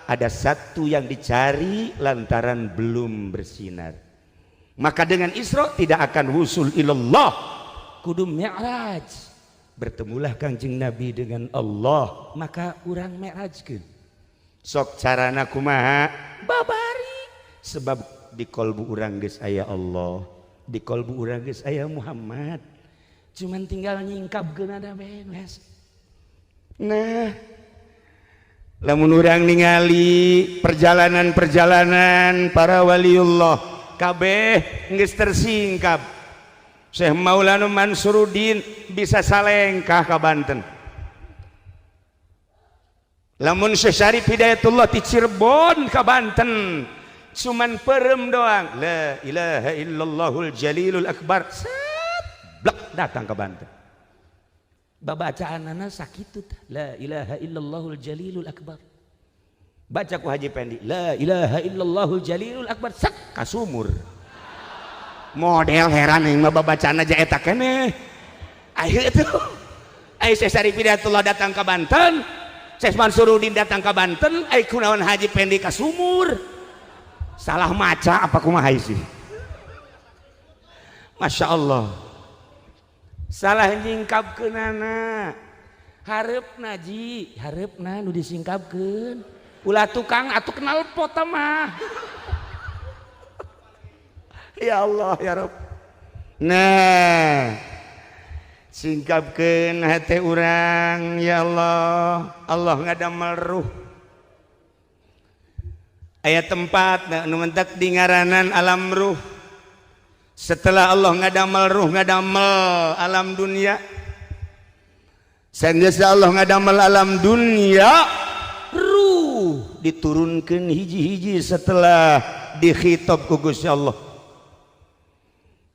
Ada satu yang dicari lantaran belum bersinar. Maka dengan Isra tidak akan wusul ilallah, kudu Mi'raj. Bertemulah Kangjeng Nabi dengan Allah, maka urang Mi'rajkeun. Sok, carana kumaha? Babari, sebab di kolbu urang geus aya Allah, di kolbu urang geus aya Muhammad, cuman tinggal nyingkapkeun ada beres. Nah, lamun urang ningali perjalanan-perjalanan para waliullah, kabeh geus tersingkap. Syekh Maulana Mansuruddin bisa salengkah ka Banten. Lamun Syekh Syarif Hidayatullah ti Cirebon ka Banten cuman perem doang, la ilaha illallahul jalilul akbar, set, blak, datang ke Banten. Babacaanana sakitu tah, la ilaha illallahul jalilul akbar. Baca ku Haji Pendi, la ilaha illallahul jalilul akbar, sak kasumur. Model heran yang mah babacaan aja eta keneh. Ayo tuh, ayo Syekh Syarif Hidayatullah datang ke Banten, Syekh Mansuruddin datang ke Banten, ayo kunaon Haji Pendi ka sumur? Salah maca apa kumaha sih? Masya Allah, salah nyingkapkeunana. Hareup ji, hareupna nu disingkapkeun, ulah tukang atuh kenal pot mah. Ya Allah, ya Rob. Nah, singkapkeun hati urang. Ya Allah, Allah ngadamel ruh aya tempat nu mentak di ngaranan alam ruh. Setelah Allah ngadamel ruh, ngadamel alam dunia. Sanggeus Allah ngadamel alam dunia, ruh diturunkan hiji-hiji. Setelah dikhitab ku Gusti Allah,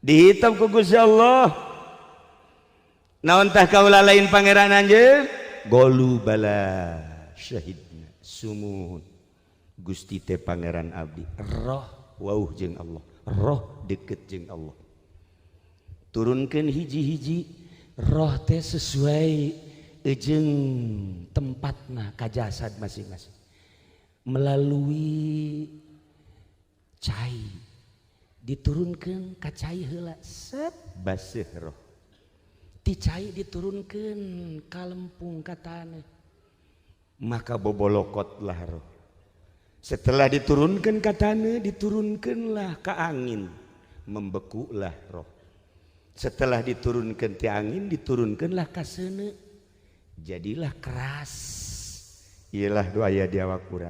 dikhitab ku Gusti Allah, naon tah? Kaula lain pangeran anjeun? Qalu bala syahidna. Sumuhun, Gusti teh pangeran abdi. Roh wauh jeung Allah, roh deket jeung Allah. Turunkan hiji-hiji roh teh sesuai jeung tempatna ka jasad masing-masing. Melalui cai, diturunkan ka cai heula, set, baseuh roh. Ti cai diturunkan ka lempung, ka taneuh, maka bobolokotlah roh. Setelah diturunkan ka taneuh, diturunkanlah ke angin, membekulah roh. Setelah diturunkan ti angin, diturunkanlah ka seuneu, jadilah keras. Iyalah doa ya di awak urang.